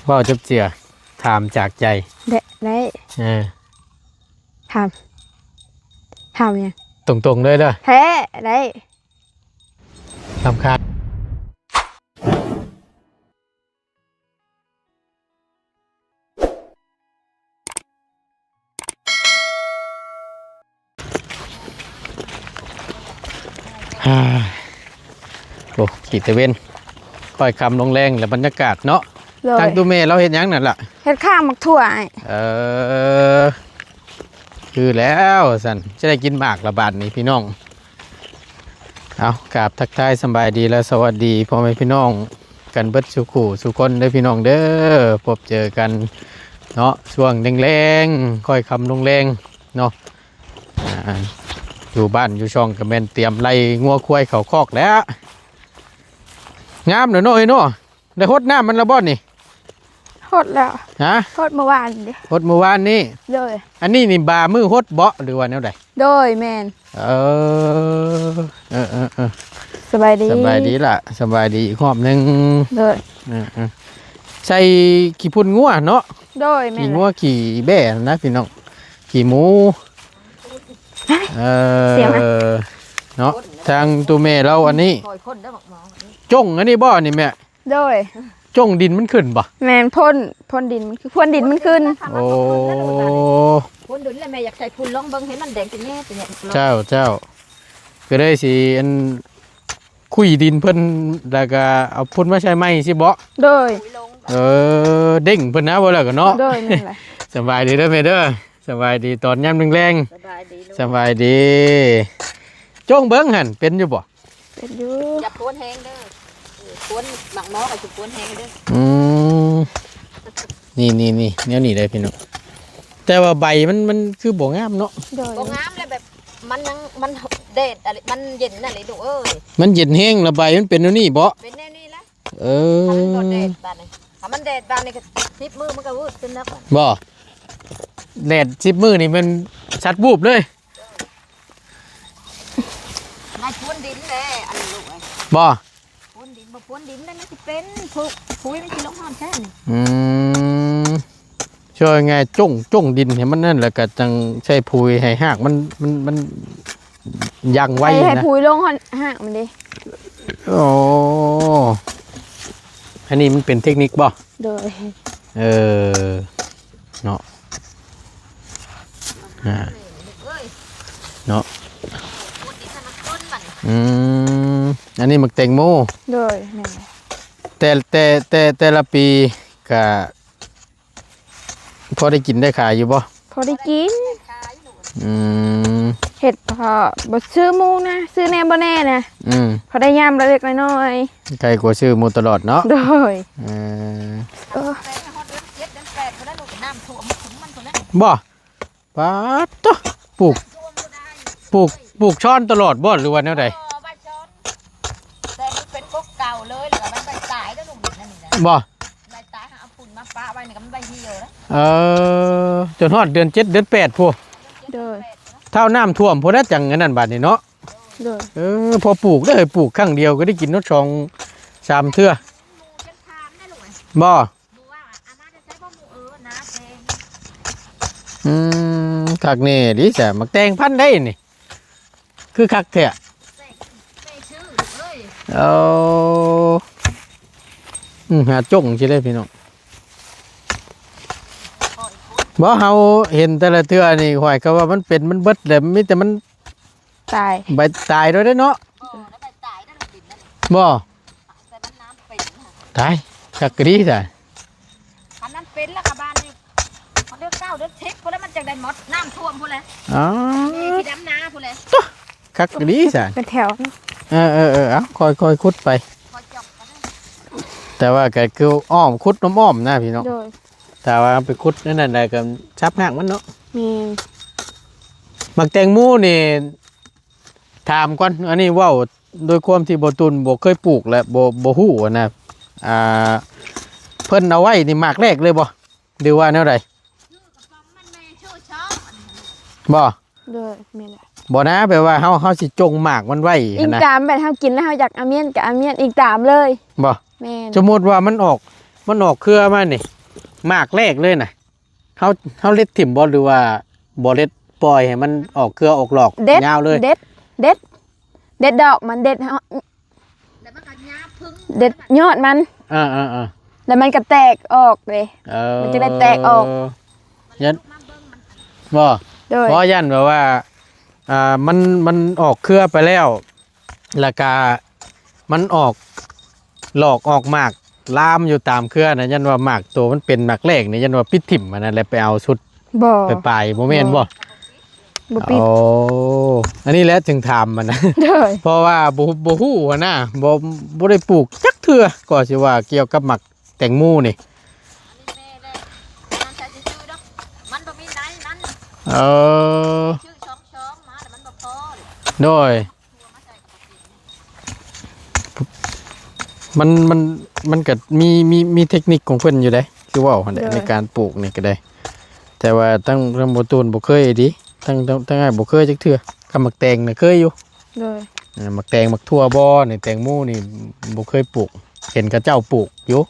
ເວົ້າຈັບເຈື່ອ ຖາມຈາກໃຈ. ໄດ້ ໄດ້. ເອີ ຖາມ ຖາມຫຍັງ? ຕົງໆເລີຍເດີ. ແທ້ ໄດ້. ສຳຄັນ. ໂອ້ ຂີ້ຕາເວັນ ຄ່ອຍຄ່ຳລົງແລງ ແລ້ວບັນຍາກາດເນາະ. ໂດຍ. ທາງຕູ້ແມ່ລາວເຮັດຫຍັງນັ້ນລະ? ເຮັດຂ້າງໝາກຖົ່ວ. ເອີ ຄືແລ້ວຊັ້ນ ຈະໄດ້ກິນໝາກລະບາດນີ້ພີ່ນ້ອງ. ເອົາ ກາບທັກທາຍສະບາຍດີ ແລະ ສະຫວັດດີພໍ່ແມ່ພີ່ນ້ອງກັນເບິດສູ່ຄູ່ສູ່ຄົນເດີພີ່ນ້ອງເດີ. ພົບເຈີກັນເນາະ ຊ່ວງແລງໆ ຄ່ອຍຄ່ຳລົງແລງເນາະ. ອ່າ ຢູ່ບ້ານຢູ່ຊ່ອງກໍແມ່ນຕຽມໄລ່ງົວຄວາຍເຂົ້າຄອກແລ້ວ. ງາມເນາະ ເນາະ ເອີຍເນາະ. ໄດ້ຫົດນ້ຳມັນລະບໍ່ນີ້? ຫົດແລ້ວ. ຮະ? ຫົດມື້ວານນີ້. ຫົດມື້ວານນີ້? ໂດຍ. ອັນນີ້ນີ້ບາມື້ຫົດບໍ່ ຫຼືວ່າແນວໃດ? ໂດຍ ແມ່ນ. ເອີ ເອີ ເອີ ເອີ ສະບາຍດີ ສະບາຍດີລະ ສະບາຍດີອີກຮອບໜຶ່ງ. ໂດຍ. ເອີ ເອີ ໃສ່ຂີ້ຝຸ່ນງົວເນາະ? ໂດຍ ແມ່ນ. ຂີ້ງົວ ແຫຼະ ຂີ້ແບ້ນະພີ່ນ້ອງ ຂີ້ໝູ. ເອີ ສຽງນະ ເນາະ ທາງຕູ້ແມ່ລາວອັນນີ້ ຈ້ອງອັນນີ້ບໍ່ນີ້ແມ່? ໂດຍ. ຈົ່ງດິນມັນຂຶ້ນບໍ່? ແມ່ນ ພົ້ນ ພົ້ນດິນມັນ ຄືພົ້ນດິນມັນຂຶ້ນ. ໂອ້ ພົ້ນດິນແລ້ວແມ່ຢາກໃສ່ຝຸ່ນລອງເບິ່ງໃຫ້ມັນແດງເປັນແນ່ເປັນແນ່. ເຈົ້າ ເຈົ້າ ກໍເລີຍຊິອັນ ຂຸຍດິນເພິ່ນ ແລ້ວກໍເອົາຝຸ່ນມາໃສ່ໃໝ່ຊີ້ບໍ່? ໂດຍ. ເອີ ເດ້ງເພິ່ນນະ ບໍ່ແລ້ວກໍເນາະ. ໂດຍ ແມ່ນແຫຼະ. ສະບາຍດີເດີແມ່ເດີ. ສະບາຍດີຕອນຍາມແລງໆ. ສະບາຍດີລູກ ສະບາຍດີ. ຈົ່ງເບິ່ງຫັ້ນ ເປັນຢູ່ບໍ່? ເປັນຢູ່. ຢ່າໂພນແຮງເດີ ໂພນໝາກໝໍກໍຊິໂພນແຮງເດີ. ອືມ ນີ້ໆໆ ແນວນີ້ເດ້ພີ່ນ້ອງ ແຕ່ວ່າໃບມັນ ມັນຄືບໍ່ງາມເນາະ. ໂດຍ. ບໍ່ງາມແລ້ວ ແບບມັນຍັງ ມັນແດດ ອັນນີ້ມັນເຢັນນັ້ນເດ້ລູກເອີຍ ມັນເຢັນແຮງ ແລ້ວໃບມັນເປັນແນວນີ້ບໍ່? ເປັນແນວນີ້ແຫຼະ. ເອີ ຄັນມັນບໍ່ແດດບາດນີ້ ຄັນມັນແດດບາດນີ້ກໍສິບມື້ມັນກໍວືດຂຶ້ນແລ້ວ. ບໍ່ ແດດສິບມື້ນີ້ແມ່ນສັດວູບເລີຍ. ນາຍພວນດິນແຫຼະ ອັນນີ້ລູກເອີຍ. ບໍ່ ພວນດິນ ບໍ່ພວນດິນແລ້ວມັນຊິເປັນ ຜຸ ຜຸຍມັນຊິລົງຮອດແທ້ນີ້. ອືມ ຊ່ວຍງ່າຍຈົ່ງ ຈົ່ງດິນໃຫ້ມັນນັ້ນ ແລ້ວກໍຈັ່ງໃສ່ຜຸຍໃຫ້ຮາກມັນ ມັນ ມັນຍັງໄວ ໃຫ້ ໃຫ້ ນະ ຜຸຍລົງຮອດຮາກມັນເດ້. ໂອ້ ອັນນີ້ມັນເປັນເທັກນິກບໍ່? ໂດຍ. ເອີ ເນາະ ອ່າ ເນາະ ອືມ ອັນນີ້ໝາກແຕງໂມ. ໂດຍ ແມ່ນ. ແຕ່ ແຕ່ ແຕ່ ແຕ່ລະປີກະພໍໄດ້ກິນໄດ້ຂາຍຢູ່ບໍ່? ພໍໄດ້ກິນ. ອືມ ເຮັດພໍບໍ່ຊື້ໝູນະ ຊື້ແດ່ບໍ່ແດ່ນະ. ອືມ ພໍໄດ້ຍາມລະເລັກລະນ້ອຍ. ໄກກວ່າຊື້ໝູຕະຫຼອດເນາະ. ໂດຍ. ເອີ ເອີ ບໍ່ ປາດໂທ້ ປູກ ປູກ ປູກຊ້ອນຕະຫຼອດບໍ່ ຫຼືວ່າແນວໃດ? ບໍ່ ໃບຊ້ອນ ແຕ່ມັນເປັນກົກເກົ່າເລີຍ ແລ້ວມັນໃບຕາຍແລ້ວລູກນີ້ນະ. ບໍ່ ໃບຕາຍ ເຮົາເອົາຝຸ່ນມາປະໄວ້ນີ້ກໍມັນໃບຫ່ຽວແລ້ວ. ເອີ ຈົນຮອດເດືອນເຈັດເດືອນແປດພຸ້ນ. ໂດຍ. ທ້າວນ້ຳຖ້ວມພຸ້ນນະ ຈັ່ງອັນນັ້ນບາດນີ້ເນາະ. ໂດຍ. ເອີ ພໍປູກເດີ ປູກຄັ້ງດຽວກໍໄດ້ກິນຮອດສອງສາມເທື່ອ. ບໍ່ ອືມ ຄັກແນ່ເດ ສະ ໝາກແຕງພັນໃດນີ້ ຄືຄັກແທ້. ເອົາ ອືມ ຫາຈົ່ງຊິໄດ້ພີ່ນ້ອງ. ບໍ່ ເຮົາເຫັນແຕ່ລະເທື່ອນີ້ ຫ້ວຍ ເຂົາວ່າມັນເປັນ ມັນເບິດແລ້ວ ມີແຕ່ມັນຕາຍ ໃບຕາຍໂດຍເນາະ. ບໍ່ ຕາຍ ຄັກກະດີຕາຍ. ຄັນນັ້ນເປັນແລ້ວກະບາດນີ້ ເດືອນເກົ້າເດືອນສິບພຸ້ນແຫຼະ ມັນຈັ່ງໄດ້ໝົດ ນ້ຳຖ້ວມພຸ້ນແຫຼະ. ອໍ ມີທີ່ດຳນາພຸ້ນແຫຼະ. ຄັກກະດີຊະ ເປັນແຖວ. ເອີໆໆ ເອົາ ຄ່ອຍໆ ຂຸດໄປ ຄ່ອຍຈອກໄປ. ແຕ່ວ່າກໍຄືອ້ອມ ຂຸດອ້ອມໆ ນະພີ່ນ້ອງ. ໂດຍ. ຖ້າວ່າໄປຂຸດນັ້ນໄດ້ກໍສັບຮາກມັນເນາະ. ແມ່ນ. ໝາກແຕງໂມນີ້ ຖາມກ່ອນ ອັນນີ້ເວົ້າໂດຍຄວາມທີ່ບໍ່ຕູນບໍ່ເຄີຍປູກ ແລະ ບໍ່ ບໍ່ຮູ້ຫັ້ນນະ ອ່າ ເພິ່ນເອົາໄວ້ນີ້ໝາກແລກເລີຍບໍ່ ຫຼືວ່າແນວໃດ? ບໍ່? ໂດຍ ແມ່ນແຫຼະ. ບໍ່ນະ ແບບວ່າເຮົາ ເຮົາຊິຈົ່ງໝາກມັນໄວ້ຫັ້ນນະ ອີງຕາມແບບເຮົາກິນແລ້ວເຮົາຢາກອາມຽນກໍອາມຽນອີງຕາມເລີຍ. ບໍ່? ແມ່ນ. ສົມມຸດວ່າມັນອອກ ມັນອອກເຄືອມານີ້ ໝາກແລກເລີຍນະ ເຮົາ ເຮົາເດັດຖິ້ມບໍ່ ຫຼືວ່າບໍ່ເດັດ ປ່ອຍໃຫ້ມັນອອກເຄືອອອກດອກ ເດັດ ຍາວເລີຍ? ເດັດ ເດັດ ເດັດດອກມັນ ເດັດ ແລ້ວມັນກໍຫຍ້າເພິ່ງ ເດັດຍອດມັນ ອ່າໆໆ ແລ້ວມັນກໍແຕກອອກເດ້ ເອີ ມັນຈຶ່ງໄດ້ແຕກອອກ ຢ້ານ ບໍ່ ໂດຍ ເພາະຢ້ານແບບວ່າ ອ່າ ມັນ ມັນອອກເຄືອໄປແລ້ວ ແລ້ວກະມັນອອກດອກອອກໝາກລາມຢູ່ຕາມເຄືອນະ ຢ້ານວ່າໝາກໂຕມັນເປັນໝາກແລກນີ້ ຢ້ານວ່າປິດຖິ້ມຫັ້ນນະ ແລ້ວໄປເອົາຊຸດ ບໍ່ ໄປປາຍ ບໍ່ແມ່ນບໍ່? ບໍ່ ບໍ່ປິດ ໂອ້ ອັນນີ້ແຫຼະຈຶ່ງຖາມມັນນະ ໂດຍ ເພາະວ່າບໍ່ ບໍ່ຮູ້ຫັ້ນນະ ບໍ່ ບໍ່ໄດ້ປູກຈັກເທື່ອ ກໍຊິວ່າກ່ຽວກັບໝາກແຕງໂມນີ້ ມັນບໍ່ມີໃນນັ້ນ ເອີ ຊື້ສອງຊອງມາແລ້ວມັນບໍ່ພໍ ໂດຍ ມັນ ມັນ ມັນກໍມີ ມີ ມີເທັກນິກຂອງເພິ່ນຢູ່ເດ້ ຄືເວົ້າຫັ້ນແຫຼະ ໂດຍ ໃນການປູກນີ້ກໍໄດ້ ແຕ່ວ່າທັງ ທັງບໍ່ຕູນບໍ່ເຄີຍເດ້ ທັງ ທັງ ທັງອ້າຍບໍ່ເຄີຍຈັກເທື່ອ ຄຳໝາກແຕງນະເຄີຍຢູ່ ໂດຍ ເອີ ໝາກແຕງ ໝາກຖົ່ວບໍ່ນີ້ ແຕງໂມນີ້ບໍ່ເຄີຍປູກ ເຫັນເຂົາເຈົ້າປູກຢູ່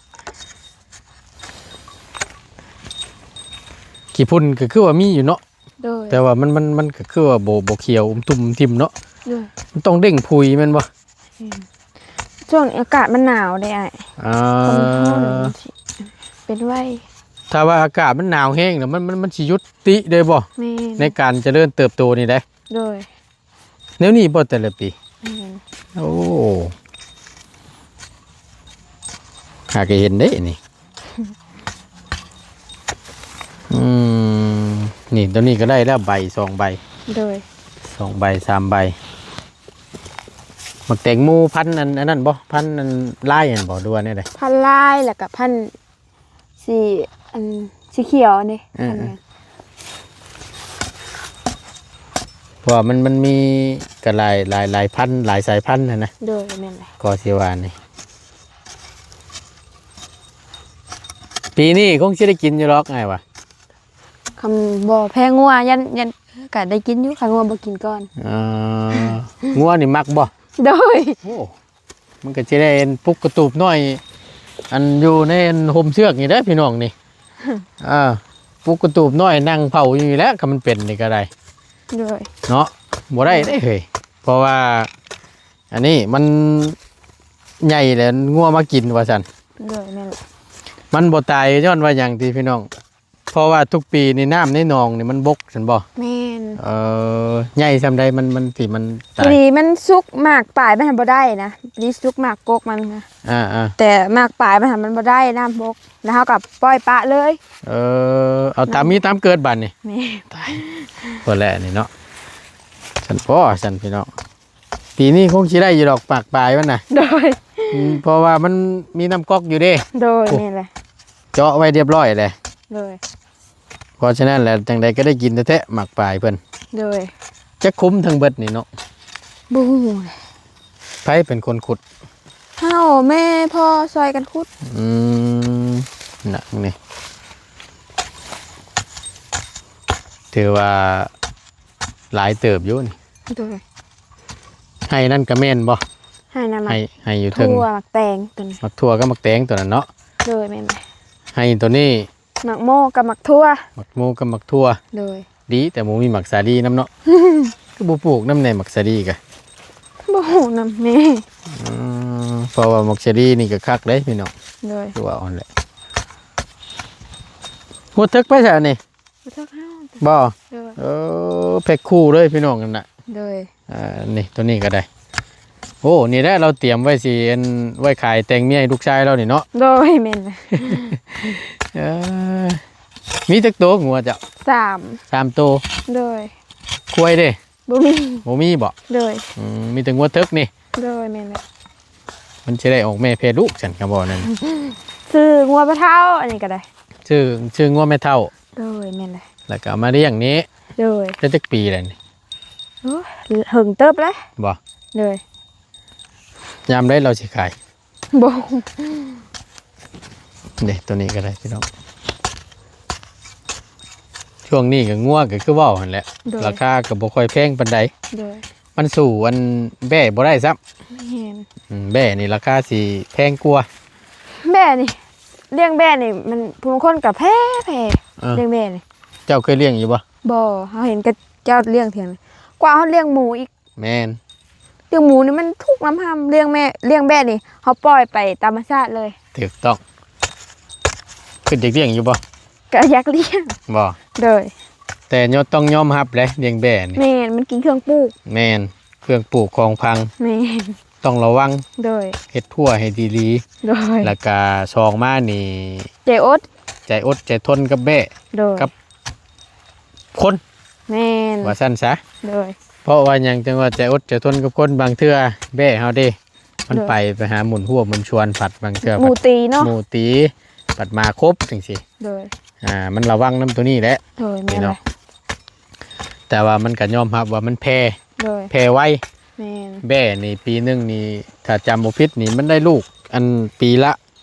ຂີ້ຝຸ່ນກໍຄືວ່າມີຢູ່ເນາະ ໂດຍ ແຕ່ວ່າມັນ ມັນ ມັນກໍຄືວ່າບໍ່ ບໍ່ຂຽວອຸມຕຸ່ມຕິ່ມເນາະ ໂດຍ ມັນຕ້ອງເລັ່ງຜຸຍແມ່ນບໍ່? ແມ່ນ ຊ່ວງນີ້ອາກາດມັນໜາວເດ້ອ້າຍ ອ່າ ຄັນມັນຮ້ອນມັນຊິເປັນໄວ ຖ້າວ່າອາກາດມັນໜາວແຮງນະ ມັນ ມັນ ມັນຊິຢຸດຕິເລີຍບໍ່? ແມ່ນ ໃນການຈະເລີນເຕີບໂຕນີ້ເດ້ ໂດຍ ແນວນີ້ບໍ່ແຕ່ລະປີ? ແມ່ນ ໂອ້ ຫາກໍເຫັນເດ້ນີ້ ອືມ ນີ້ ຕົວນີ້ກໍໄດ້ແລ້ວ ໃບ ສອງໃບ ໂດຍ ສອງໃບ ສາມໃບ ໝາກແຕງໂມພັນອັນ ອັນນັ້ນບໍ່? ພັນອັນລາຍຫັ້ນບໍ່ ຫຼືວ່າແນວໃດ? ພັນລາຍ ແລ້ວກໍພັນ ສີ ອັນ ສີຂຽວນີ້ ເອີ ອັນນີ້ ເພາະວ່າມັນ ມັນມີກໍຫຼາຍ ຫຼາຍ ຫຼາຍພັນ ຫຼາຍສາຍພັນຫັ້ນນະ ໂດຍ ແມ່ນແຫຼະ ກໍຊິວ່ານີ້ ປີນີ້ຄົງຊິໄດ້ກິນຢູ່ດອກ ອ້າຍວ່າ ຄັນບໍ່ແພ້ງົວ ຢ້ານ ຢ້ານ ກໍໄດ້ກິນຢູ່ ຄັນງົວບໍ່ກິນກ່ອນ ອ່າ ງົວນີ້ມັກບໍ່? ໂດຍ ໂອ້ ມັນກໍຊິໄດ້ອັນປຸກກະຕູບນ້ອຍ ອັນຢູ່ໃນອັນຮົ່ມເຊືອກນີ້ເດ້ພີ່ນ້ອງນີ້ ອ່າ ປຸກກະຕູບນ້ອຍນັ່ງເຝົ້າຢູ່ນີ້ແຫຼະ ຄັນມັນເປັນນີ້ກໍໄດ້ ໂດຍ ເນາະ ບໍ່ໄດ້ເດ້ເຮີ້ຍ ເພາະວ່າອັນນີ້ມັນໃຫຍ່ແລ້ວ ງົວມາກິນວ່າຊັ້ນ ໂດຍ ແມ່ນ ມັນບໍ່ຕາຍຍ້ອນວ່າຫຍັງຕິພີ່ນ້ອງ? ເພາະວ່າທຸກປີນີ້ນ້ຳໃນໜອງນີ້ມັນບົກຊັ້ນບໍ່? ແມ່ນ ເອີ ໃຫຍ່ສ່ຳໃດມັນ ມັນຊິ ມັນຕາຍ? ພໍດີມັນສຸກໝາກປາຍມັນຫັ້ນບໍ່ໄດ້ນະ ພໍດີສຸກໝາກກົກມັນນະ ອ່າໆ ແຕ່ໝາກປາຍມັນຫັ້ນມັນບໍ່ໄດ້ ນ້ຳບົກ ແລ້ວເຮົາກໍປ່ອຍປະເລີຍ ເອີ ເອົາຕາມມີຕາມເກີດບາດນີ້ ແມ່ນ ຕາຍ ບໍ່ແລະນີ້ເນາະ ຊັ້ນພໍຊັ້ນພີ່ນ້ອງ. ປີນີ້ຄົງຊິໄດ້ຢູ່ດອກໝາກປາຍມັນນະ ໂດຍ ອືມ ເພາະວ່າມັນມີນ້ຳກັອກຢູ່ເດ້ ໂດຍ ໂອ້ ແມ່ນແຫຼະ ເຈາະໄວ້ຮຽບຮ້ອຍແຫຼະ ໂດຍ ເພາະສະນັ້ນແຫຼະ ຈັ່ງໃດກໍໄດ້ກິນແທ້ໆ ໝາກປາຍເພິ່ນ ໂດຍ ຈັກຄຸມທັງເບິດນີ້ເນາະ ບໍ່ຮູ້ ໃຜເປັນຄົນຂຸດ? ເຮົາ ແມ່ ພໍ່ຊ່ອຍກັນຂຸດ ອືມ ນະ ນີ້ ຖືວ່າ ຫຼາຍເຕີບຢູ່ນີ້ ໂດຍ ໄຮ່ນັ້ນກໍແມ່ນບໍ່? ໄຮ່ນັ້ນ ໄຮ່ ໄຮ່ຢູ່ເທິງ ຖົ່ວ ໝາກແຕງຕົວນີ້ ໝາກຖົ່ວກັບໝາກແຕງຕົວນັ້ນເນາະ ໂດຍ ແມ່ນແຫຼະ ໄຮ່ຕົວນີ້ ໝາກໂມກັບໝາກຖົ່ວ ໝາກໂມກັບໝາກຖົ່ວ ໂດຍ ດີແຕ່ບໍ່ມີໝາກສາລີນຳເນາະ ຄືບໍ່ປູກນຳແດ່ໝາກສາລີກະ ບໍ່ຮູ້ນຳແມ່ ອືມ ເພາະວ່າໝາກສາລີນີ້ກໍຄັກເດ້ພີ່ນ້ອງ ໂດຍ ຄືວ່າອ່ອນແຫຼະ ຫົວເຖິກໄປຊະນີ້ ບໍ່ເຖິກເຮົາ ບໍ່ ໂດຍ ເອີ ແພັກຄູ່ເລີຍພີ່ນ້ອງນັ້ນນະ ໂດຍ ອ່າ ນີ້ ຕົວນີ້ກໍໄດ້ ໂອ້ ນີ້ແຫຼະ ລາວຕຽມໄວ້ຊິ ອັນ ໄວ້ຂາຍແຕ່ງເມຍໃຫ້ລູກຊາຍລາວນີ້ເນາະ ໂດຍ ແມ່ນ ເອີ ມີຈັກໂຕງົວເຈົ້າ? ສາມ ສາມໂຕ ໂດຍ ຄວາຍເດ້? ບໍ່ມີ ບໍ່ມີບໍ? ໂດຍ ອືມ ມີແຕ່ງົວເຖິກນີ້ ໂດຍ ແມ່ນແຫຼະ ມັນຊິໄດ້ອອກແມ່ແຜ່ລູກຊັ້ນ ຄັນບໍ່ນັ້ນ ຊື່ງົວປະເທົາ ອັນນີ້ກໍໄດ້ ຊື່ ຊື່ງົວແມ່ເຖົ້າ ໂດຍ ແມ່ນແຫຼະ ແລ້ວກໍເອົາມາລ້ຽງນີ້ ໂດຍ ໄດ້ຈັກປີແລ້ວນີ້? ໂອ້ ເຫິງເຕີບແລ້ວ ບໍ່? ໂດຍ ຍາມໃດລາວຊິຂາຍ? ບໍ່ ເດ້ ຕົວນີ້ກໍໄດ້ພີ່ນ້ອງ ຊ່ວງນີ້ກໍງົວກໍຄືເວົ້າຫັ້ນແຫຼະ ໂດຍ ລາຄາກໍບໍ່ຄ່ອຍແພງປານໃດ ໂດຍ ມັນສູ້ອັນແບ້ບໍ່ໄດ້ຊ້ຳ ແມ່ນ ອືມ ແບ້ນີ້ລາຄາຊິແພງກວ່າ ແບ້ນີ້ ລ້ຽງແບ້ນີ້ມັນ ຜູ້ບາງຄົນກໍແພ້ ແພ້ ເອີ ລ້ຽງແບ້ນີ້. ເຈົ້າເຄີຍລ້ຽງຢູ່ບໍ່? ບໍ່ ເຮົາເຫັນແຕ່ເຈົ້າລ້ຽງທ່ຽງ ກວ່າເຮົາລ້ຽງໝູອີກ. ແມ່ນ ລ້ຽງໝູນີ້ມັນທຸກນຳ ຫ້າມລ້ຽງແມ່ ລ້ຽງແບ້ນີ້ເຮົາປ່ອຍໄປຕາມທຳມະຊາດເລີຍ. ຖືກຕ້ອງ. ຄິດຢາກລ້ຽງຢູ່ບໍ່? ກໍຢາກລ້ຽງ. ບໍ່? ໂດຍ. ແຕ່ຍອດ ຕ້ອງຍອມຮັບເດ້ ລ້ຽງແບ້ນີ້. ແມ່ນ ມັນກິນເຄື່ອງປູກ. ແມ່ນ ເຄື່ອງປູກຂອງຝັງ. ແມ່ນ ຕ້ອງລະວັງ. ໂດຍ. ເຮັດຮົ້ວໃຫ້ດີໆ. ໂດຍ. ແລ້ວກະສອງມານີ້ ໃຈອົດ ໃຈອົດໃຈທົນກັບແບ້. ໂດຍ. ກັບຄົນ. ແມ່ນ ວ່າຊັ້ນຊະ. ໂດຍ. ເພາະວ່າຫຍັງຈຶ່ງວ່າໃຈອົດໃຈທົນກັບຄົນ? ບາງເທື່ອແບ້ເຮົາເດ້ ມັນ ໂດຍ ໄປ ໄປຫາໝູນຮົ້ວໝູນຊວນ ພັດບາງເທື່ອ ໝູຕີເນາະ ໝູຕີ ພັດມາຄົບຈັ່ງຊີ້. ໂດຍ. ອ່າ ມັນລະວັງນຳໂຕນີ້ແຫຼະ. ໂດຍ ແມ່ນແຫຼະ. ແຕ່ວ່າມັນກໍຍອມຮັບວ່າມັນແຜ່. ໂດຍ. ແຜ່ໄວ. ແມ່ນ. ແບ້ນີ້ປີໜຶ່ງນີ້ ຖ້າຈຳບໍ່ຜິດນີ້ ມັນໄດ້ລູກ ອັນ ປີລະ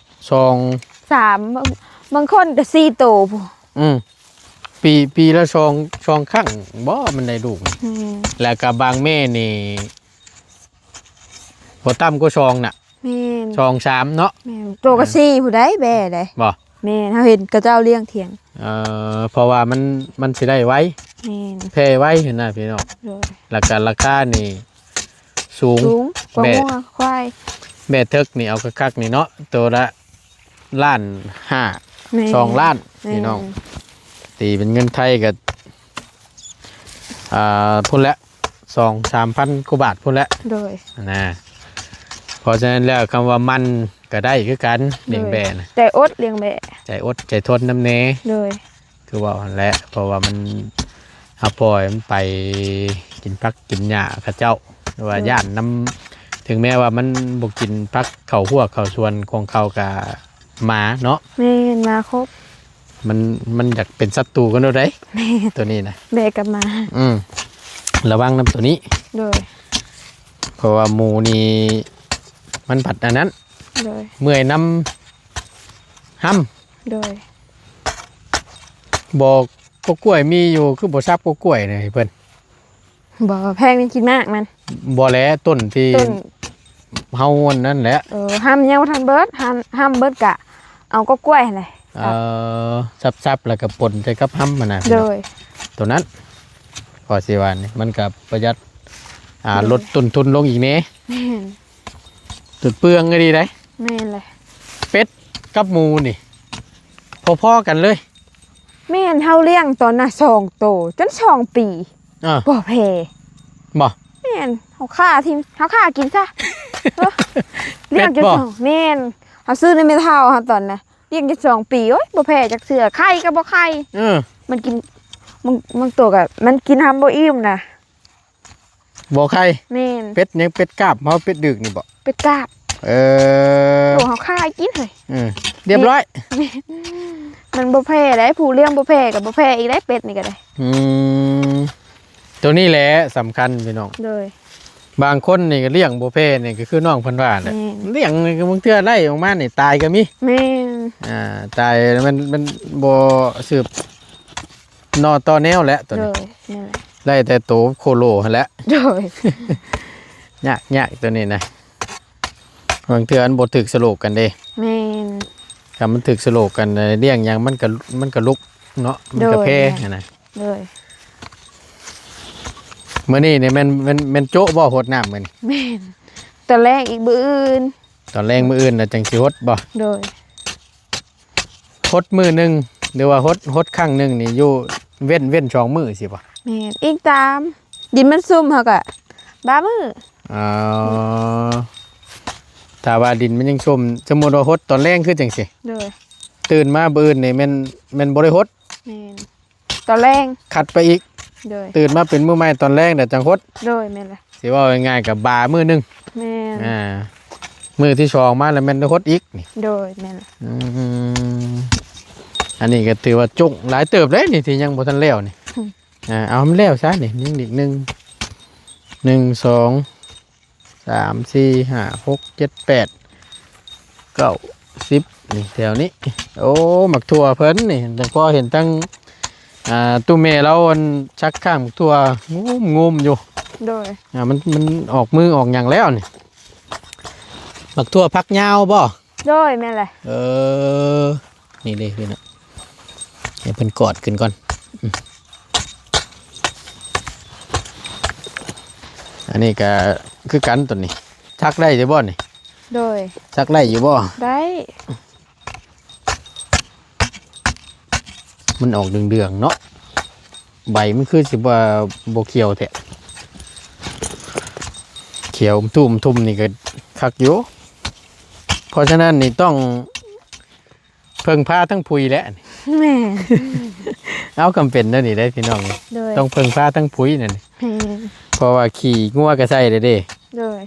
ສອງ ສາມ ບາງ ບາງຄົນກໍສີ່ໂຕພຸ້ນ. ອືມ ປີ ປີລະສອງ ສອງຄັ້ງບໍ ມັນໄດ້ລູກ. ອືມ ແລ້ວກໍບາງແມ່ນີ້ ບໍ່ຕ່ຳກວ່າສອງນະ. ແມ່ນ ສອງ ສາມເນາະ. ແມ່ນ ໂຕກໍສີ່ພຸ້ນໃດ ແບ້ໃດ. ບໍ່? ແມ່ນ ເຮົາເຫັນເຂົາເຈົ້າລ້ຽງທ່ຽງ. ເອີ ເພາະວ່າມັນ ມັນຊິໄດ້ໄວ. ແມ່ນ ແຜ່ໄວຫັ້ນນະພີ່ນ້ອງ. ໂດຍ. ແລ້ວກໍລາຄານີ້ສູງ ສູງກວ່າ ແບ້ ງົວຄວາຍ. ແບ້ເຖິກນີ້ເອົາຄັກໆນີ້ເນາະ ໂຕລະລ້ານຫ້າ. ແມ່ນ ສອງລ້ານ. ແມ່ນ ພີ່ນ້ອງ ຕີເປັນເງິນໄທກໍ ອ່າ ພຸ້ນແຫຼະ ສອງສາມພັນກວ່າບາດພຸ້ນແຫຼະ. ໂດຍ. ນະ ເພາະສະນັ້ນແລ້ວ ຄຳວ່າໝັ່ນກໍໄດ້ຄືກັນ. ໂດຍ. ລ້ຽງແບ້ນະ ໃຈອົດລ້ຽງແບ້ ໃຈອົດໃຈທົນນຳແດ່. ໂດຍ. ຄືເວົ້າຫັ້ນແຫຼະ ເພາະວ່າມັນ ເຮົາປ່ອຍມັນໄປກິນຜັກກິນຫຍ້າເຂົາເຈົ້າ ຫຼືວ່າ ໂດຍ ຢ້ານນຳ ເຖິງແມ້ວ່າມັນບໍ່ກິນຜັກເຂົ້າຮົ້ວເຂົ້າສວນຂອງເຂົາກະໝາເນາະ. ແມ່ນ ໝາຄົບ. ມັນ ມັນຢາກເປັນສັດຕູກັນໂດດໃດ. ແມ່ນ ໂຕນີ້ນະ ແບ້ກັບໝາ. ອືມ ລະວັງນຳໂຕນີ້. ໂດຍ. ເພາະວ່າໝູນີ້ມັນພັດອັນນັ້ນ. ໂດຍ. ເມື່ອຍນຳຫ້ຳ. ໂດຍ. ບໍ່ ກົກກ້ວຍມີຢູ່ ຄືບໍ່ສັບກົກກ້ວຍໃຫ້ເພິ່ນ? ບໍ່ ແພງນີ້ກິນໝາກມັນ. ບໍ່ແຫຼະ ຕົ້ນທີ່ ຕົ້ນ ເຮົາອັນນັ້ນແຫຼະ. ເອີ ຫ້ຳຍັງບໍ່ທັນເບິດ ຫ້ຳ ຫ້ຳເບິດກະເອົາກົກກ້ວຍຫັ້ນແຫຼະ. ເອີ ສັບໆ ແລ້ວກໍປົນໃສ່ກັບຫ້ຳຫັ້ນນະ. ໂດຍ. ໂຕນັ້ນ ກໍຊິວ່ານີ້ ມັນກໍປະຢັດ ອ່າ ໂດຍ ລົດຕົ້ນທຶນລົງອີກແດ່. ແມ່ນ. ຕົວເປືອງກໍດີໄດ໋. ແມ່ນແຫຼະ. ເປັດກັບໝູນີ້ພໍໆກັນເລີຍ. ແມ່ນ ເຮົາລ້ຽງຕອນນະສອງໂຕ ຈົນສອງປີ. ເອີ ບໍ່ແຜ່. ບໍ່? ແມ່ນ ເຮົາຂ້າຖິ້ມ ເຮົາຂ້າກິນຊະ. ເອີ ລ້ຽງຈົນສອງ ແມ່ນ ເຮົາຊື້ນຳແມ່ເຖົ້າເຮົາຕອນນະ ລ້ຽງຈົນສອງປີ ໂອ້ຍ ບໍ່ແຜ່ຈັກເທື່ອ ໄຂ່ກໍບໍ່ໄຂ່. ເອີ ມັນກິນ ບາງ ບາງໂຕກໍມັນກິນຫ້ຳບໍ່ອີ່ມນະ. ບໍ່ໄຂ່. ແມ່ນ. ເປັດຫຍັງ? ເປັດກາບ ເຮົາເປັດດຶກນີ້ບໍ? ເປັດກາບ. ເອີ ໂຕເຮົາຂາຍກິນເຮີ້ຍ. ເອີ ລຽບຮ້ອຍ. ແມ່ນ. ມັນບໍ່ແຜ່ໃດ໋ ຜູ້ລ້ຽງບໍ່ແຜ່ກໍບໍ່ແຜ່ອີກໃດ໋ ເປັດນີ້ກໍໄດ້. ອືມ ໂຕນີ້ແຫຼະສຳຄັນພີ່ນ້ອງ. ໂດຍ. ບາງຄົນນີ້ກໍລ້ຽງບໍ່ແຜ່ນີ້ ກໍຄືນ້ອງເພິ່ນວ່າແຫຼະ. ແມ່ນ. ລ້ຽງນີ້ກໍບາງເທື່ອໄລ່ອອກມານີ້ຕາຍກໍມີ. ແມ່ນ. ອ່າ ຕາຍມັນ ມັນບໍ່ສືບ ໜໍ່ຕໍ່ແນວແຫຼະໂຕນີ້. ໂດຍ ນັ້ນແຫຼະ ໄດ້ແຕ່ໂຕໂຄໂລຫັ້ນແຫຼະ. ໂດຍ. ຍາກ ຍາກໂຕນີ້ນະ ບາງເທື່ອມັນບໍ່ຖືກສະໂລກກັນເດ້. ແມ່ນ. ຄັນມັນຖືກສະໂລກກັນ ລ້ຽງຫຍັງມັນກະ ມັນກະລຸກເນາະ ມັນກະແຜ່. ໂດຍ ຫັ້ນນະ. ໂດຍ. ມື້ນີ້ນີ້ແມ່ນ ແມ່ນ ແມ່ນໂຈະບໍ່ ຫົດນ້ຳມື້ນີ້? ແມ່ນ. ຕອນແລງອີກມື້ອື່ນ. ຕອນແລງມື້ອື່ນລະຈັ່ງຊິຫົດບໍ່? ໂດຍ. ຫົດມື້ໜຶ່ງ ຫຼືວ່າຫົດ ຫົດຄັ້ງໜຶ່ງນີ້ ຢູ່ເວັ້ນ ເວັ້ນສອງມື້ຊີ້ບໍ່? ແມ່ນ ອີງຕາມດິນມັນຊຸ່ມ ເຮົາກະບາມື້. ອໍ ຖ້າວ່າດິນມັນຍັງຊຸ່ມ ສົມມຸດວ່າຫົດຕອນແລງຄືຈັ່ງຊີ້. ໂດຍ. ຕື່ນມາມື້ອື່ນນີ້ແມ່ນ ແມ່ນບໍ່ໄດ້ຫົດ. ແມ່ນ. ຕອນແລງ ຂັດໄປອີກ. ໂດຍ. ຕື່ນມາເປັນມື້ໃໝ່ຕອນແລງແລ້ວຈັ່ງຫົດ. ໂດຍ ແມ່ນແຫຼະ. ຊິເວົ້າງ່າຍໆ ກະບາມື້ໜຶ່ງ. ແມ່ນ. ອ່າ ມື້ທີສອງມາແລ້ວແມ່ນໄດ້ຫົດອີກນີ້. ໂດຍ ແມ່ນແຫຼະ. ອືມ ອັນນີ້ກໍຖືວ່າຈຸກຫຼາຍເຕີບເດ້ນີ້ ທີ່ຍັງບໍ່ທັນແລ້ວນີ້. ອືມ ອ່າ ເອົາໃຫ້ມັນແລ້ວຊະນີ້ ຍັງອີກໜຶ່ງ ໜຶ່ງ ສອງ ສາມ ສີ່ ຫ້າ ຫົກ ເຈັດ ແປດ ເກົ້າ ສິບ ນີ້ແຖວນີ້. ໂອ້ ໝາກຖົ່ວເພິ່ນນີ້ ແຕ່ພໍເຫັນທັງ ອ່າ ຕູ້ແມ່ລາວ ອັນ ສັກຂ້າງໝາກຖົ່ວງຸ້ມໆຢູ່. ໂດຍ. ອ່າ ມັນ ມັນອອກມືອອກຫຍັງແລ້ວນີ້. ໝາກຖົ່ວຝັກຍາວບໍ່? ໂດຍ ແມ່ນແຫຼະ. ເອີ ນີ້ເດ້ພີ່ນ້ອງ ໃຫ້ເພິ່ນກອດຂຶ້ນກ່ອນ. ອືມ ອັນນີ້ກະຄືກັນ ໂຕນີ້ສັກໄດ້ຢູ່ບໍ່ນີ້? ໂດຍ ສັກໄດ້ຢູ່ບໍ່? ໄດ້. ມັນອອກເດືອງໆເນາະ ໃບມັນຄືຊິບໍ່ ບໍ່ຂຽວແທ້ ຂຽວທຸ່ມໆນີ້ກໍຄັກຢູ່. ເພາະສະນັ້ນນີ້ຕ້ອງເພິ່ງພາທັງຜຸຍແຫຼະ. ແມ່ນ ເອົາ ຄຳເປັນແນວນີ້ເດ້ພີ່ນ້ອງ ໂດຍ ຕ້ອງເພິ່ງພາທັງຜຸຍນັ້ນ ແມ່ນ ເພາະວ່າຂີ້ງົວກໍໃສ່ແລ້ວເດ້. ໂດຍ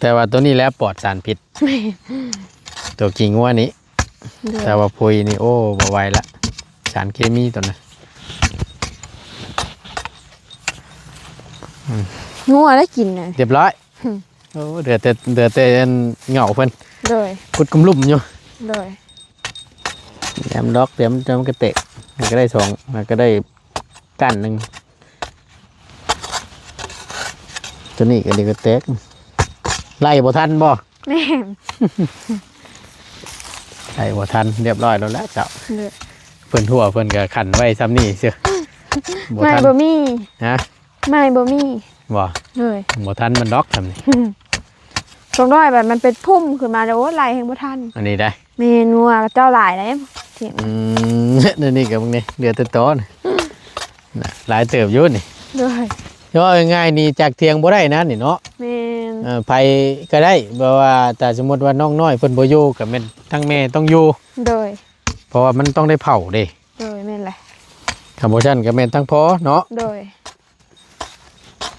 ແຕ່ວ່າໂຕນີ້ແຫຼະປອດສານພິດ ແມ່ນ ໂຕຂີ້ງົວນີ້. ໂດຍ ແຕ່ວ່າຜຸຍນີ້ ໂອ້ ບໍ່ໄຫວລະ ສານເຄມີໂຕນັ້ນ. ອືມ ງົວໄດ້ກິນນະ ຮຽບຮ້ອຍ. ອືມ ໂອ້ ເຫຼືອແຕ່ ເຫຼືອແຕ່ອັນເຫງົ້າເພິ່ນ ໂດຍ ຂຸດຂຸມລຸ່ມຢູ່. ໂດຍ ແຫຼມດອກ ແຫຼມ ແຕ່ມັນກໍແຕກ ມັນກໍໄດ້ສອງ ມັນກໍໄດ້ກ້ານໜຶ່ງ. ໂຕນີ້ກໍ ນີ້ກໍແຕກ ໄລ່ບໍ່ທັນບໍ່? ແມ່ນ ໄລ່ບໍ່ທັນ ຮຽບຮ້ອຍແລ້ວແຫຼະເຈົ້າ. ໂດຍ ເພິ່ນຫົວເພິ່ນກໍຂັນໄວ້ຊ່ຳນີ້ຊື່ ບໍ່ທັນ ໄມ້ບໍ່ມີ. ຮະ? ໄມ້ບໍ່ມີບໍ່? ໂດຍ ບໍ່ທັນມັນດອກຊ່ຳນີ້. ສອງຮ້ອຍບາດມັນເປັນພຸ່ມຂຶ້ນມາແລ້ວ ໂອ້ ໄລ່ແຮງບໍ່ທັນ ອັນນີ້ໄດ໋. ແມ່ນ ງົວເຈົ້າຫຼາຍໄດ໋ ອືມ ນີ້ກໍເບິ່ງນີ້ ເຫຼືອແຕ່ຕອນ ນະ ຫຼາຍເຕີບຢູ່ນີ້. ໂດຍ ເວົ້າງ່າຍໆນີ້ ຈາກຖຽງບໍ່ໄດ້ນະນີ້ເນາະ. ແມ່ນ ເອີ ໃຜກໍໄດ້ ແບບວ່າ ຖ້າສົມມຸດວ່ານ້ອງນ້ອຍເພິ່ນບໍ່ຢູ່ ກໍແມ່ນທາງແມ່ຕ້ອງຢູ່. ໂດຍ ເພາະວ່າມັນຕ້ອງໄດ້ເຜົາເດ້. ໂດຍ ແມ່ນແຫຼະ ຄັນບໍ່ຊັ້ນກໍແມ່ນທາງພໍ່ເນາະ. ໂດຍ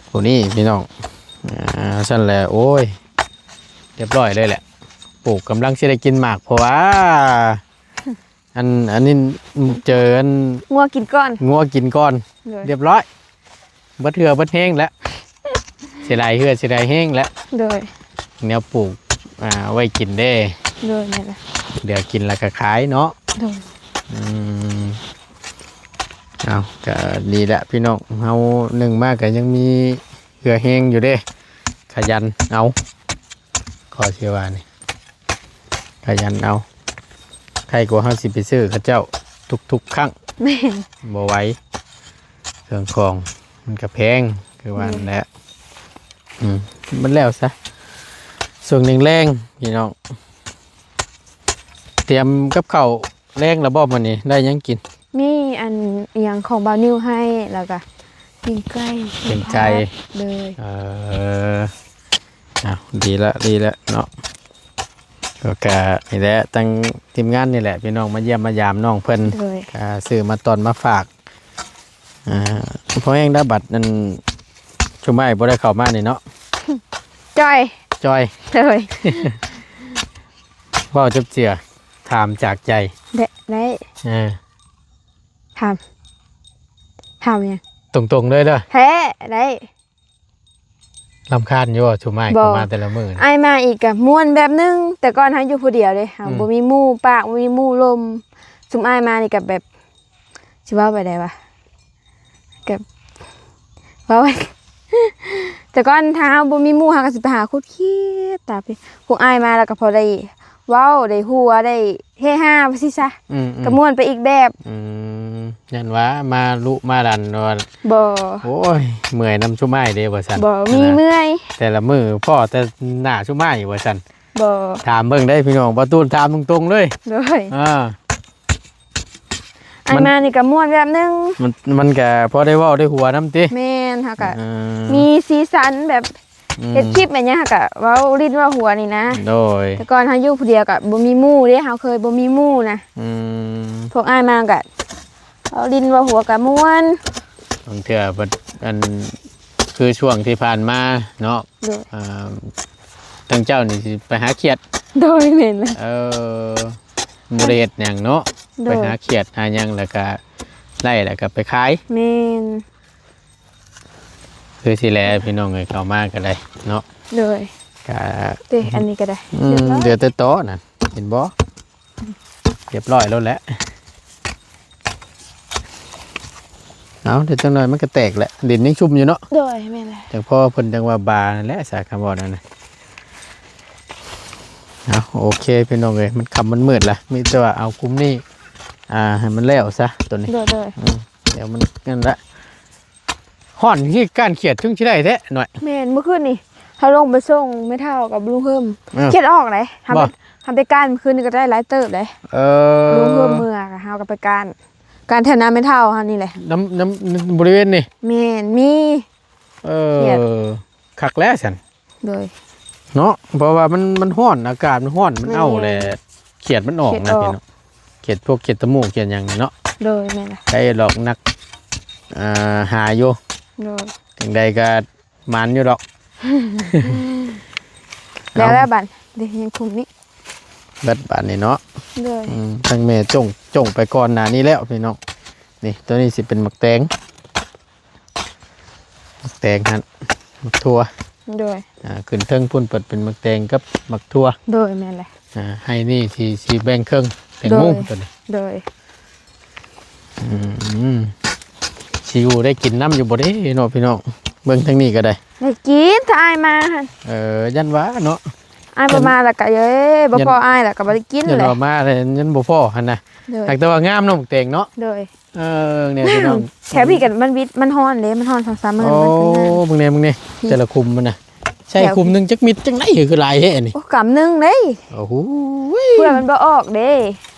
ຜູ້ນີ້ພີ່ນ້ອງ ອ່າ ຊັ້ນແຫຼະ ໂອ້ຍ ຮຽບຮ້ອຍເລີຍແຫຼະ ປູກກຳລັງຊິໄດ້ກິນໝາກ ເພາະວ່າ ອັນ ອັນນີ້ເຈີອັນ ງົວກິນກ່ອນ ງົວກິນກ່ອນ. ໂດຍ ຮຽບຮ້ອຍ ເບິດເຫື່ອເບິດແຮງແລ້ວ ເສຍດາຍເຫື່ອເສຍດາຍແຮງແລ້ວ. ໂດຍ ແນວປູກ ອ່າ ໄວ້ກິນເດ້. ໂດຍ ແມ່ນແຫຼະ ເຫຼືອກິນແລ້ວກໍຂາຍເນາະ. ໂດຍ ອືມ ເອົາ ກໍດີແຫຼະພີ່ນ້ອງ ເຮົາໜຶ່ງມາກໍຍັງມີເຫື່ອແຮງຢູ່ເດ້ ຂະຫຍັນເອົາ ກໍຊິວ່ານີ້ ຂະຫຍັນເອົາ ໄຄກວ່າເຮົາຊິໄປຊື້ເຂົາເຈົ້າທຸກໆຄັ້ງ. ແມ່ນ ບໍ່ໄຫວ ເຄື່ອງຂອງມັນກໍແພງ ຄືວ່ານັ້ນແຫຼະ. ອືມ ມັນແລ້ວຊະ ຊ່ວງແລງໆ ພີ່ນ້ອງ ຕຽມກັບເຂົ້າແລງແລ້ວບໍ່ມື້ນີ້ ໄດ້ຫຍັງກິນ? ມີອັນອີ່ຫຍັງຂອງບ່າວນິວໃຫ້ ແລ້ວກໍປີ້ງໄກ່ ປີ້ງໄກ່ ໂດຍ ເອີ ເອົາ ດີລະ ດີລະເນາະ ກໍ ກໍນີ້ແຫຼະ ທັງທີມງານນີ້ແຫຼະ ພີ່ນ້ອງມາຢ້ຽມມາຢາມນ້ອງເພິ່ນ ໂດຍ ກໍຊື້ມາຕ້ອນມາຝາກ. ອ່າ ພໍແຮງດາບັດນັ້ນ ຊຸມອ້າຍບໍ່ໄດ້ເຂົ້າມານີ້ເນາະ ຈ່ອຍ ຈ່ອຍ ໂດຍ ເວົ້າຈັບເຈືອ ຖາມຈາກໃຈ ໄດ້ ໄດ້ ເອີ ຖາມ ຖາມຫຍັງ? ຕົງໆເລີຍເດີ ແທ້ ໄດ້. ລຳຄານຢູ່ບໍ່ ຊຸມອ້າຍເຂົ້າມາແຕ່ລະມື້? ອ້າຍມາອີກກໍມ່ວນແບບໜຶ່ງ ແຕ່ກ່ອນເຮົາຢູ່ຜູ້ດຽວເດ້ ເຮົາ ອືມ ບໍ່ມີໝູ່ປາກ ບໍ່ມີໝູ່ລົມ ຊຸມອ້າຍມານີ້ກໍແບບ ຊິເວົ້າແບບໃດວະ ກໍເວົ້າ ແຕ່ກ່ອນຖ້າເຮົາບໍ່ມີໝູ່ ເຮົາກໍຊິໄປຫາຄຸດຄີດຕາມ ພວກອ້າຍມາແລ້ວກໍພໍໄດ້ເວົ້າ ໄດ້ຫົວ ໄດ້ເຮຮາວ່າຊີ້ຊະ ອືມໆ ກໍມ່ວນໄປອີກແບບ. ອືມ ຢ້ານວ່າມາລຸມາດັນວ່າ ບໍ່ ໂອ້ຍ ເມື່ອຍນຳຊຸມອ້າຍເດ້ວ່າຊັ້ນ ບໍ່ມີເມື່ອຍ ແຕ່ລະມື້ພໍ້ແຕ່ໜ້າຊຸມອ້າຍວ່າຊັ້ນ. ບໍ່ ຖາມເບິ່ງໄດ້ພີ່ນ້ອງ ບ່າວຕູນຖາມຕົງໆເລີຍ ໂດຍ ອ່າ ອ້າຍມານີ້ກໍມ່ວນແບບໜຶ່ງ ມັນ ມັນກໍພໍໄດ້ເວົ້າໄດ້ຫົວນຳຕິ ແມ່ນ ເຮົາກໍ ເອີ ມີສີສັນແບບ ອືມ ເຮັດຄລິບແມ່ນຫຍັງ ເຮົາກໍເວົ້າຫຼິ້ນເວົ້າຫົວນີ້ນະ ໂດຍ ແຕ່ກ່ອນເຮົາຢູ່ຜູ້ດຽວກໍບໍ່ມີໝູ່ເດ້ ເຮົາເຄີຍບໍ່ມີໝູ່ນະ ອືມ ພວກອ້າຍມາກໍ ເວົ້າຫຼິ້ນເວົ້າຫົວກະມ່ວນ ບາງເທື່ອເພິ່ນ ອັນ ຄືຊ່ວງທີ່ຜ່ານມາເນາະ ໂດຍ ອ່າ ທາງເຈົ້ານີ້ຊິໄປຫາຂຽດ ໂດຍ ແມ່ນແຫຼະ ເອີ ບໍ່ໄດ້ເຮັດຫຍັງເນາະ ໂດຍ ໄປຫາຂຽດຫາຫຍັງ ແລ້ວກະໄດ້ ແລ້ວກະໄປຂາຍ ແມ່ນ ຄືຊິແລພີ່ນ້ອງເອີຍ ເຂົ້າມາກໍໄດ້ເນາະ ໂດຍ ກະ ເດ້ ອັນນີ້ກໍໄດ້ ອືມ ຮຽບຮ້ອຍ ເຫຼືອແຕ່ຕໍນັ້ນ ເຫັນບໍ່? ຮຽບຮ້ອຍແລ້ວແຫຼະ ເອົາ ດຽວຈັກໜ້ອຍມັນກໍແຕກແຫຼະ ດິນຍັງຊຸ່ມຢູ່ເນາະ ໂດຍ ແມ່ນແຫຼະ ຈັ່ງພໍເພິ່ນຈັ່ງວ່າບານັ້ນແຫຼະ ສາຄຳເວົ້ານັ້ນນະ ເອົາ ໂອເຄພີ່ນ້ອງເອີຍ ມັນຄ່ຳມັນມືດລະ ມີແຕ່ວ່າເອົາກຸ່ມນີ້ ອ່າ ໃຫ້ມັນແລ້ວຊະໂຕນີ້ ໂດຍໆ ອືມ ດຽວມັນນັ້ນລະ ຮ້ອນຄືການຂຽດ ຈຶ່ງຊິໄດ້ແທ້ໜ້ອຍ. ແມ່ນ ມື້ຄືນນີ້ເຮົາລົງໄປສົ່ງແມ່ເຖົ້າກັບລຸງເຮີມ ເອີ ຂຽດອອກເດ້. ເຮົາໄປ ບໍ່ ເຮົາໄປກ້ານມື້ຄືນນີ້ກໍໄດ້ຫຼາຍເຕີບເດ້. ເອີ ລຸງເຮີມເມືອ ເຮົາກໍໄປກ້ານ ກ້ານແຖວໜ້າແມ່ເຖົ້າເຮົານີ້ແຫຼະ ນຳ ນຳ ນຳບໍລິເວນນີ້. ແມ່ນ ມີ ເອີ ຂຽດ ຄັກແລ້ວຊັ້ນ ໂດຍ ເນາະ ເພາະວ່າມັນ ມັນຮ້ອນ ອາກາດມັນຮ້ອນ ມັນເອົາແຫຼະ ຂຽດມັນອອກນະ ຂຽດອອກ ພີ່ນ້ອງ ຂຽດພວກຂຽດຕະໝູກຂຽດຫຍັງນີ້ເນາະ. ໂດຍ ແມ່ນລະ ໄດ້ດອກນັກ ອ່າ ຫາຢູ່ ໂດຍ ຈັ່ງໃດກໍໝານຢູ່ດອກ. ແລ້ວ ເອົາ ແລ້ວບາດ ເດ້ ຍັງຄຸມນີ້ ເບິດບາດນີ້ເນາະ. ໂດຍ ອືມ ທາງແມ່ຈົ່ງ ຈົ່ງໄປກ່ອນໜ້ານີ້ແລ້ວພີ່ນ້ອງ. ນີ້ ໂຕນີ້ຊິເປັນໝາກແຕງ ໝາກແຕງຫັ້ນ ໝາກຖົ່ວ ໂດຍ ອ່າ ຂຶ້ນເທິງພຸ້ນເປີດເປັນໝາກແຕງກັບໝາກຖົ່ວ. ໂດຍ ແມ່ນແຫຼະ ອ່າ ໃຫ້ນີ້ຊິ ຊິແບ່ງເຄິ່ງແຕງໂມ ໂດຍ ໂຕນີ້ ໂດຍ ອືມ ຊິຢູ່ໄດ້ກິນນຳຢູ່ບໍ່ເດ້ເນາະພີ່ນ້ອງ. ເບິ່ງທາງນີ້ກໍໄດ້ ໄດ້ກິນ ຖ້າອ້າຍມາຫັ້ນ. ເອີ ຢ້ານວ່າເນາະ ອ້າຍບໍ່ມາແລ້ວກໍ ເອີ ບໍ່ພໍ້ອ້າຍແລ້ວກໍບໍ່ໄດ້ກິນແຫຼະ ຢ້ານວ່າມາແລ້ວຍັງບໍ່ພໍ້ຫັ້ນນະ. ໂດຍ ຫາກແຕ່ວ່າງາມເນາະ ໝາກແຕງເນາະ. ໂດຍ ເອີ ແນວພີ່ນ້ອງ ແຖວພີ້ກັນມັນວິດ ມັນຮ້ອນເດ້ ມັນຮ້ອນສອງສາມມື້. ໂອ້ ມັນເບິ່ງແດ່ ເບິ່ງແດ່ ແຕ່ລະຄຸ້ມມັນນະ ໃສ່ຄຸ້ມໜຶ່ງຈັກມິດ ຈັ່ງໃດຄືຫຼາຍແທ້ນີ້. ໂອ້ ກຳໜຶ່ງເດ້. ໂອ້ໂຫ ເພື່ອມັນບໍ່ອອກເດ້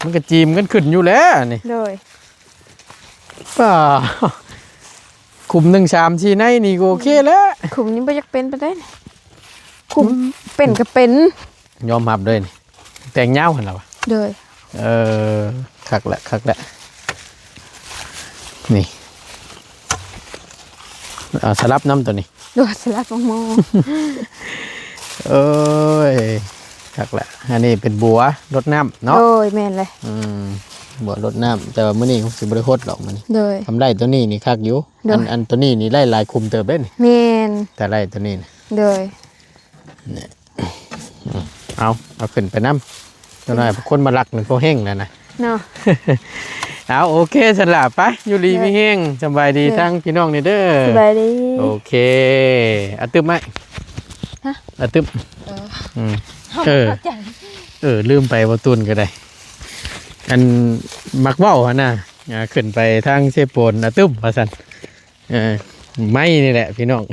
ມັນກະຈີມກັນຂຶ້ນຢູ່ແລ້ວນີ້. ໂດຍ ປ້າ ຄຸ້ມໜຶ່ງສາມສີ່ໃນນີ້ກໍໂອເຄແລ້ວ. ຄຸ້ມນີ້ບໍ່ຢາກເປັນປານໃດ ຄຸ້ມ ເປັນກໍເປັນ ຍອມຮັບເລີຍນີ້ ແຕງຍາວຫັ້ນລະວະ. ໂດຍ ເອີ ຄັກແຫຼະ ຄັກແຫຼະ ນີ້ ເອົາສະຫຼັບນຳໂຕນີ້. ໂດຍ ສະຫຼັບໝາກໂມ. ເອີຍ ຄັກແຫຼະ ອັນນີ້ເປັນບົວລົດນ້ຳເນາະ. ໂດຍ ແມ່ນເລີຍ ອືມ ບົວລົດນ້ຳ ແຕ່ວ່າມື້ນີ້ຄົງຊິບໍ່ໄດ້ຫົດດອກມື້ນີ້. ໂດຍ ຄັນໄດ້ໂຕນີ້ນີ້ຄັກຢູ່. ໂດຍ ອັນ ອັນໂຕນີ້ນີ້ໄດ້ຫຼາຍຄຸ້ມເຕີບເດ້ນີ້. ແມ່ນ ຖ້າໄດ້ໂຕນີ້ນະ. ໂດຍ ນີ້ ເອົາ ເອົາຂຶ້ນໄປນຳ ຈັກໜ້ອຍຄົນມາລັກນີ້ພໍແຮງແລ້ວນະເນາະ. ເອົາ ໂອເຄຊັ້ນລະ ໄປ ຢູ່ດີມີແຮງ. ສະບາຍດີທາງພີ່ນ້ອງນີ້ເດີ ສະບາຍດີ. ໂອເຄ ອາຕຶບໄມ້ ຮະ ອາຕຶບ ເອີ ອືມ ເອີ ເອີ ລືມໄປ ບໍ່ຕູນກໍໄດ້ ອັນມັກເວົ້າຫັ້ນນະ ອ່າ ຂຶ້ນໄປທາງເຊໂປນ ອາຕຶບວ່າຊັ້ນ. ເອີ ໄມ້ນີ້ແຫຼະພີ່ນ້ອງ.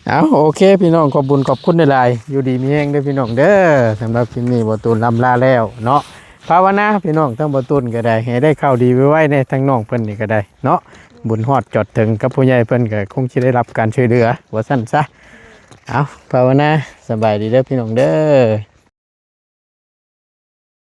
ເອົາ ໂອເຄພີ່ນ້ອງ ຂອບບຸນຂອບຄຸນຫຼາຍໆ ຢູ່ດີມີແຮງເດີພີ່ນ້ອງເດີ. ສຳລັບຄລິບນີ້ ບໍ່ຕູນລ່ຳລາແລ້ວເນາະ. ພາວະນາພີ່ນ້ອງ ທາງບໍ່ຕູນກໍໄດ້ ໃຫ້ໄດ້ຂ່າວດີໄວໆແດ່ ທາງນ້ອງເພິ່ນນີ້ກໍໄດ້ເນາະ. ບຸນຮອດຈອດເຖິງກັບຜູ້ໃຫຍ່ເພິ່ນ ກໍຄົງຊິໄດ້ຮັບການຊ່ວຍເຫຼືອວ່າຊັ້ນຊະ. ເອົາ ພາວະນາ ສະບາຍດີເດີພີ່ນ້ອງເດີ.